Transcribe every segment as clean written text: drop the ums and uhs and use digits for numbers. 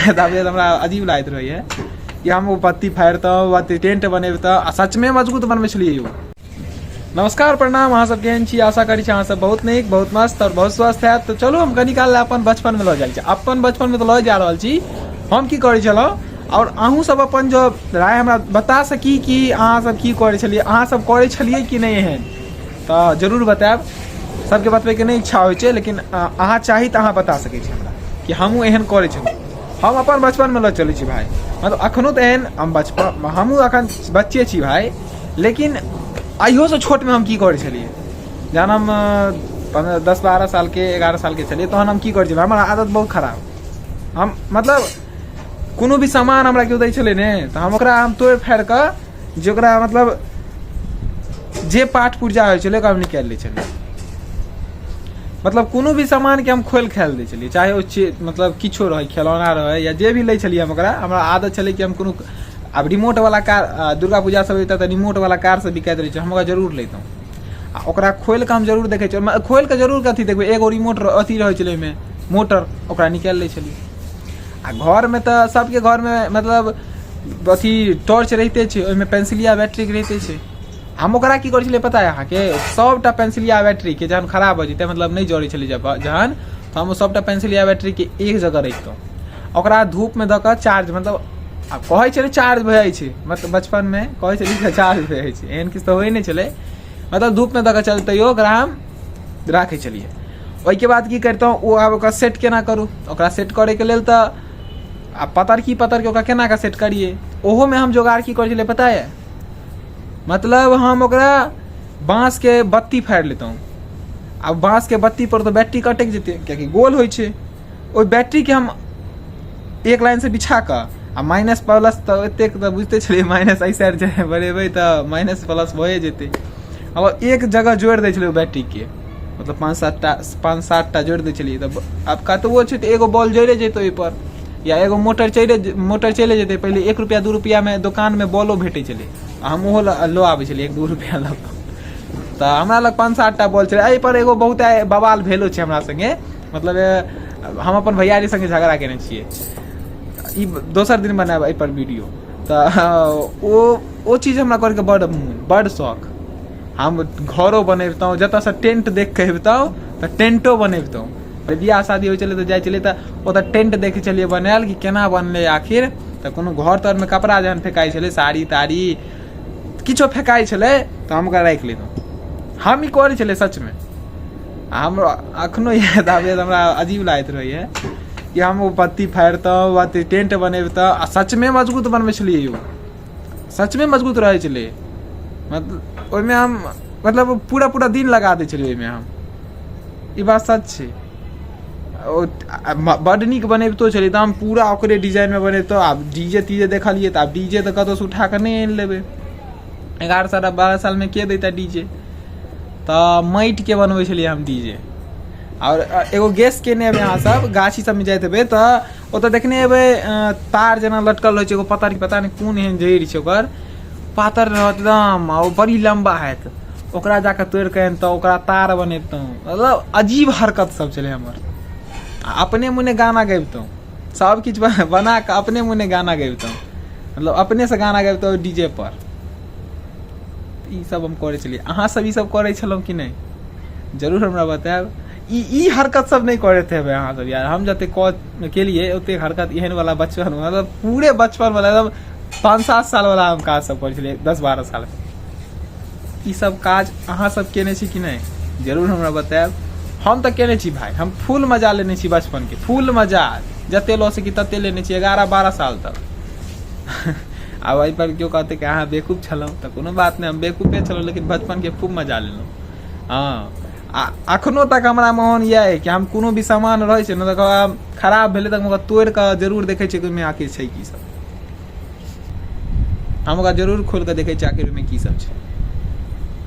आबैए तऽ हमरा अजीब लागैत रहैए कि हम ओ बत्ती फाड़ितहुँ, बत्ती टेंट बनेबितहुँ आ सचमे मजबूत बनबै छलियै यौ। नमस्कार, प्रणाम, अहाँ सब केहन छी? आशा करै छी अहाँ सब बहुत नीक, बहुत मस्त आओर बहुत स्वस्थ हैत। तऽ चलू, हम कनी काल अपन बचपनमे लऽ जाइ छी। अपन बचपनमे तऽ लऽ जा रहल छी, हम की करै छलहुँ, आओर अहूँ सब अपन जो राय हमरा बता सकी कि अहाँ सब की करै छलियै, अहाँ सब करै छलियै कि नहि एहन, तऽ जरूर बतायब। सबके बतबैके नहि इच्छा होइ छै, लेकिन अहाँ चाही तऽ अहाँ बता सकै छी हमरा कि हमहूँ एहन करै छलहुँ। हम अपन बचपनमे लऽ चलै छी भाय, मतलब अखनो तऽ एहन हम बचपन, हमहूँ अखन बच्चे छी भाय, लेकिन अहियोसँ छोटमे हम की करै छलियै। जहन हम 15, 10, 12 सालके, 11 सालके छलियै, तहन हम की करै छलियै। हमर आदत बहुत खराब। हम मतलब कोनो भी सामान हमरा केओ दै छलै ने, तऽ हम ओकरा हम तोड़ि फाड़ि कऽ जे ओकरा मतलब जे पार्ट पुर्जा होइ छलै, ओकरा हम निकालि लै छलियै। मतलब कोनो भी सामानके हम खोलि खालि दै छलियै, चाहे ओ चीज मतलब किछो रहै, खेलौना रहै या जे भी लै छलियै हम ओकरा। हमरा आदत छलै कि हम कोनो आब रिमोटवला कार, दुर्गा पूजा सब होइतै तऽ रिमोटवला कार सब बिकाइत रहै छै, हम ओकरा जरूर लैतहुँ आ ओकरा खोलि कऽ हम जरूर देखै छलियै। खोलि कऽ जरूर अथी देखबै। एगो रिमोट अथी रहै छलै ओहिमे मोटर, ओकरा निकालि लै छलियै। आ घरमे तऽ सबके घरमे मतलब अथी टॉर्च रहिते छै, ओहिमे पेंसिलिया बैटरीक रहिते छै। हम ओकरा की करै छलियै, पता है अहाँके? सभटा पेंसिलिया बैटरीके जहन खराब भऽ जेतै, मतलब नहि जरै छलै जब जहन, तऽ हम सभटा पेंसिलिया बैटरीके एक जगह रखितहुँ, ओकरा धूपमे दऽ कऽ चार्ज, मतलब आब कहै छलै चार्ज भऽ जाइ छै, मतलब बचपनमे कहै छलै चार्ज भऽ जाइ छै, एहन किछु तऽ होइ नहि छलै। मतलब धूपमे दऽ कऽ चल तैयो ओकरा हम राखै छलियै। ओहिके बाद की करितहुँ ओ आब ओकरा सेट केना करू? ओकरा सेट करैके लेल तऽ आ पतरकी पतरके ओकरा केना कऽ सेट करियै? ओहोमे हम जोगाड़ की करै छलियै, पता यऽ? मतलब हम ओकरा बाँसके बत्ती फाड़ि लेतहुँ। आब बाँसके बत्तीपर तऽ बैटरी कटकि जेतै, किएकि गोल होइ छै। ओहि बैटरीके हम एक लाइनसँ बिछा कऽ आ माइनस प्लस तऽ एतेक तऽ बुझिते छलियै, माइनस एहि साइड जे बढ़ेबै तऽ माइनस प्लस भए जेतै। आब एक जगह जोड़ि दै छलियै ओ बैटरीके, मतलब पाँच सातटा, पाँच सातटा जोड़ि दै छलियै। तऽ आब कतबो छै तऽ एगो बॉल जड़े जेतै ओहिपर या एगो मोटर चले, मोटर चले जेतै। पहिले 1 रुपैआ 2 रुपैआमे दोकानमे बॉलो भेटै छलै आ हम ओहो लऽ आबै छलियै 1-2 रुपैआ लऽ कऽ। तऽ हमरा लग पाँच सातटा बॉल छलै। एहिपर एगो बहुत बवाल भेलो छै हमरा सङ्गे, मतलब हम अपन भैयारी सङ्गे झगड़ा केने छियै। ई दोसर दिन बनायब एहिपर वीडियो। तऽ ओ ओ चीज हमरा करैके बड़ मोन, बड़ शौक। हम घरो बनेबितहुँ, जतऽसँ टेंट देख कऽ अबितहुँ तऽ टेंटो बनेबितहुँ। बियाह शादी होइ छलै तऽ जाइ छलियै तऽ ओतऽ टेंट देखै छलियै बनायल कि केना बनलै आखिर। तऽ कोनो घर तरमे कपड़ा जहन फेकाइ छलै, साड़ी ताड़ी किछो फेकाइ छलै, तऽ हम ओकरा राखि लेलहुँ। हम ई करै छलियै सचमे। आ हमरो अखनो याद आबैए तऽ हमरा अजीब लागैत रहैए कि हम ओ बत्ती फाड़ितहुँ, बत्ती टेंट बनेबितहुँ आ सचमे मजबूत बनबै छलियै यौ। सचमे मजबूत रहै छलै। मतलब ओहिमे हम मतलब पूरा पूरा दिन लगा दै छलियै ओहिमे हम। ई बात सच छै। ओ बड्ड नीक बनबितो छलियै तऽ हम पूरा ओकरे डिजाइनमे बनेबितहुँ। आब डी जे तीजे देखलियै तऽ आब डी जे तऽ कतहुसँ उठा कऽ नहि आनि लेबै। 11 साल, 12 सालमे के दैतै डी जे? तऽ माटिके बनबै छलियै हम डी जे। आओर एगो गैस केने हेबै अहाँ सब, गाछी सबमे जाइत हेबै तऽ ओतऽ देखने हेबै, तार जेना लटकल रहै छै एगो पतर, पता नहि कोन एहन जड़ि छै ओकर, पातर रहत एकदम आ ओ बड़ी लम्बा हैत। ओकरा जाकऽ तोड़ि कऽ आनितहुँ, ओकरा तार बनेबितहुँ। मतलब अजीब हरकत सब छलै हमर। आ अपने मुने गाना गबितहुँ, सब किछु बना कऽ अपने मुने गाना गबितहुँ, मतलब अपनेसँ गाना गबितहुँ डी जे पर। ई सब हम करै छलियै। अहाँ सब ई सब करै छलहुँ कि नहि, जरूर हमरा बतायब। ई ई हरकत सब नहि करैत हेबै अहाँ सब यार। हम जते कऽ केलियै ओतेक हरकत एहन वाला बचपन, मतलब पूरे बचपन वाला, एकदम 5-7 साल वाला हम काज सब करै छलियै 10-12 साल। ई सब काज अहाँ सब केने छी कि नहि, जरूर हमरा बतायब। हम तऽ केने छी भाय। हम फुल मजा लेने छी बचपन के, फुल मजा जते लऽ सकी तते लेने छी 11-12 साल तक। आब एहि पर केओ कहतै कि अहाँ बेवकूफ छलहुँ, तऽ कोनो बात नहि, हम बेवकूफे छलहुँ, लेकिन बचपनके खूब मजा लेलहुँ। हँ, आ अखनो तक हमरा मोन यऽ कि हम कोनो भी सामान रहै छै ने, तऽ खराब भेलै तऽ हम ओकरा तोड़ि कऽ जरूर देखै छियै कि ओहिमे आखिर छै की सब। हम ओकरा जरूर खोलि कऽ देखै छियै, आखिर ओहिमे की सब छै।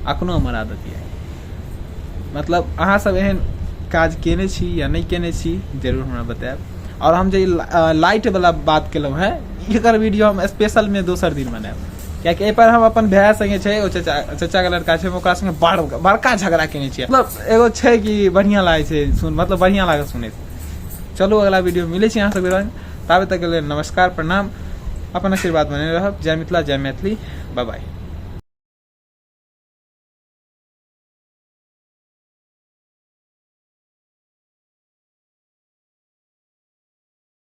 अखनो हमर आदत यऽ। मतलब अहाँ सब एहन काज केने छी या नहि केने छी, जरूर हमरा बतायब। आओर हम जे लाइट वाला बात केलहुँ हेँ, एकर वीडियो हम स्पेशलमे दोसर दिन बनायब, कियाकि एहिपर हम अपन भाय संगे छै, ओ चचा, चचाके लड़का छै, हम ओकरा संगे बड़ बड़का झगड़ा केने छियै। मतलब एगो छै कि बढ़िआँ लागै छै सुन, मतलब बढ़िआँ लागल सुनैत। चलू, अगला वीडियो मिलै छी अहाँ सबके। ताबे तक के लेल नमस्कार, प्रणाम, अपन आशीर्वाद बने रहब। जय मिथिला, जय मैथिली, बाय बाय।